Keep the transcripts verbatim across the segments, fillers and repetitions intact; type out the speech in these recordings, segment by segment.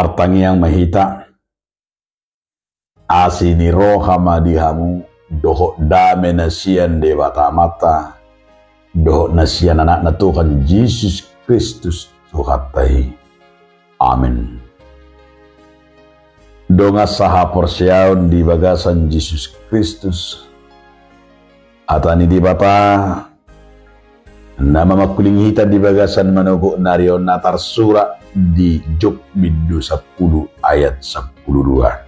Martangiang ma hita. Asi ni roha ma di hamu, dohot dame na sian Debata Amanta, dohot na sian Anakna Tuhan Jesus Kristus Tuhanta i. Amen. Dongan sahaporseaon di bagasan Jesus Kristus, hata ni Debata na mamangkulingi hita di bagasan manogot ni ari on na tarsurat di Job bindu sampulu ayat sampulu dua.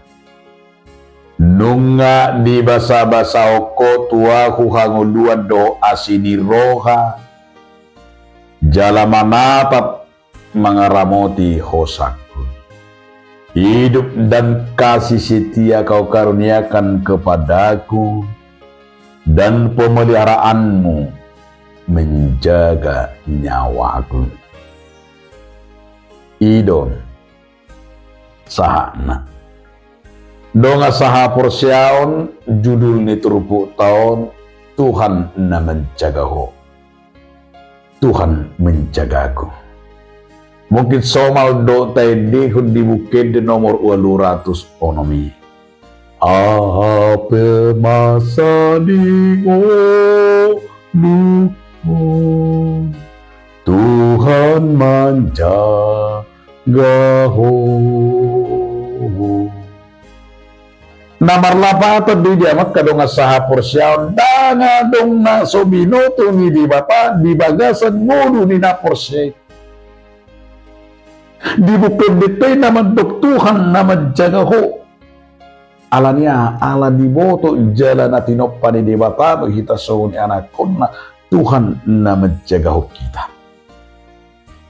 Nunga dibasabasahon Ho tu ahu hangoluan dohot asi ni roha, jala manatap mangaramoti hosangku. Hidup dan kasih setia Kau karuniakan kepadaku, dan pemeliharaan-Mu menjaga nyawaku. I do sahatna. Dongan sahaporseaon, judul ni turpukta on, Tuhan na manjaga ho. Tuhan menjagaku. Mungkin somal do taendehon di Buku Ende nomor ualu ratus onom i. Hape masa di ngolungku, Tuhan manjaga ho. Na marlapatan do i di hamu angka dongan sahaporseaon, ndang adong na so binoto ni Debata di bagasan ngolu ni na porsea i. Di Buku Ende pe na mandok Tuhan na manjaga ho. Ala ni aha? Ala diboto jala na tinompa ni Debata do hita songon ianakhonna, Tuhan na manjagahon hita.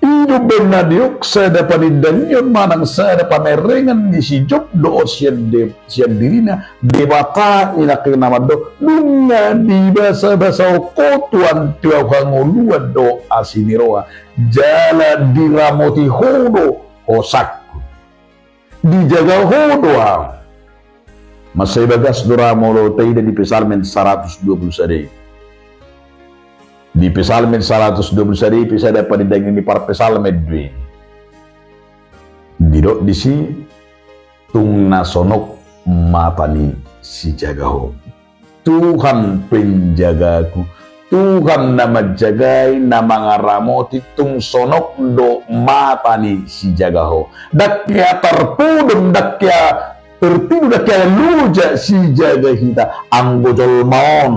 I do umbahen na didok sada panindangion manang sada pamerengan ni si Job dohot sian de-, sian dirina, Debata i nangkin na mandok, nunga dibasabasahon Ho Tuhan tu ahu hangoluan dohot asi ni roha, jala diramoti Ho do hosangku. Dijaga Ho do ahu. Mansai bagas do ra molo taida di Psalmen saratus dua pulu sada i. Di Psalmen saratus dua pulu sada i pe sada panindangion ni parpsalmen do i. Didok disi, tung na sonok mata ni sijaga ho. Tuhan penjagaku. Tuhan na manjagai, na mangaramoti, tung sonok do mata ni sijaga ho. Ndang hea tarpodom, ndang hea tertidur, ndang hea loja sijaga hita anggo jolma on.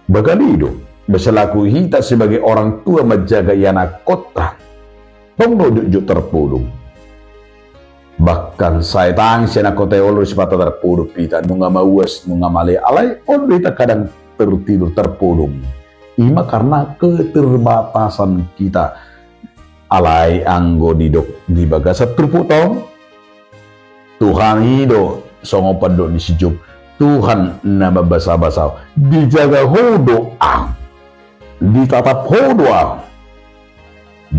Bagalido, selaku hita sebagai orang tua manjaga ianakhonta. Tong do jotjot tarpodom. Bahkan sai tangis ianakhonta i, olo do sipata tarpodom hita, nunga mauas, nunga male, alai olo do hita kadang tertidur, tarpodom. Ima karena keterbatasan kita. Alai anggo didok di bagasan turpukta on, Tuhan i do songon pandok ni si Job, Tuhan na mambasabasa ho, dijaga ho do ahu, ditatap ho do ahu.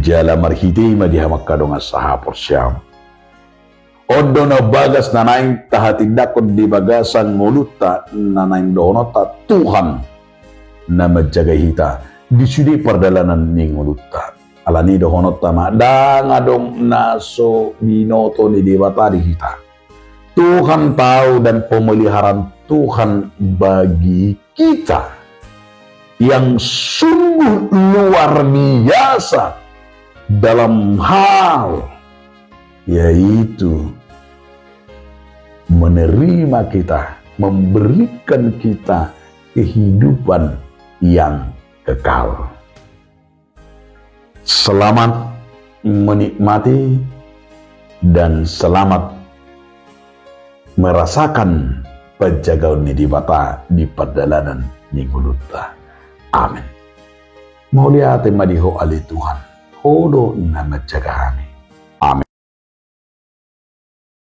Jala marhite i ma di hamu angka dongan sahaporseaon. On do na bagas na naeng tahatindangkon di bagasan ngolunta, na naeng dohononta Tuhan na manjaga hita di sude pardalanan ni ngolunta. Alani dohononta ma, ndang adong na so binoto ni Debata di hita. Tuhan tahu dan pemeliharaan Tuhan bagi kita yang sungguh luar biasa dalam hal yaitu menerima kita, memberikan kita kehidupan yang kekal. Selamat menikmati dan selamat merasakan panjagaon ni Debata di pardalanan ni ngolunta. Amen. Mauliate ma di ho ale Tuhan, ho do na manjaga hami.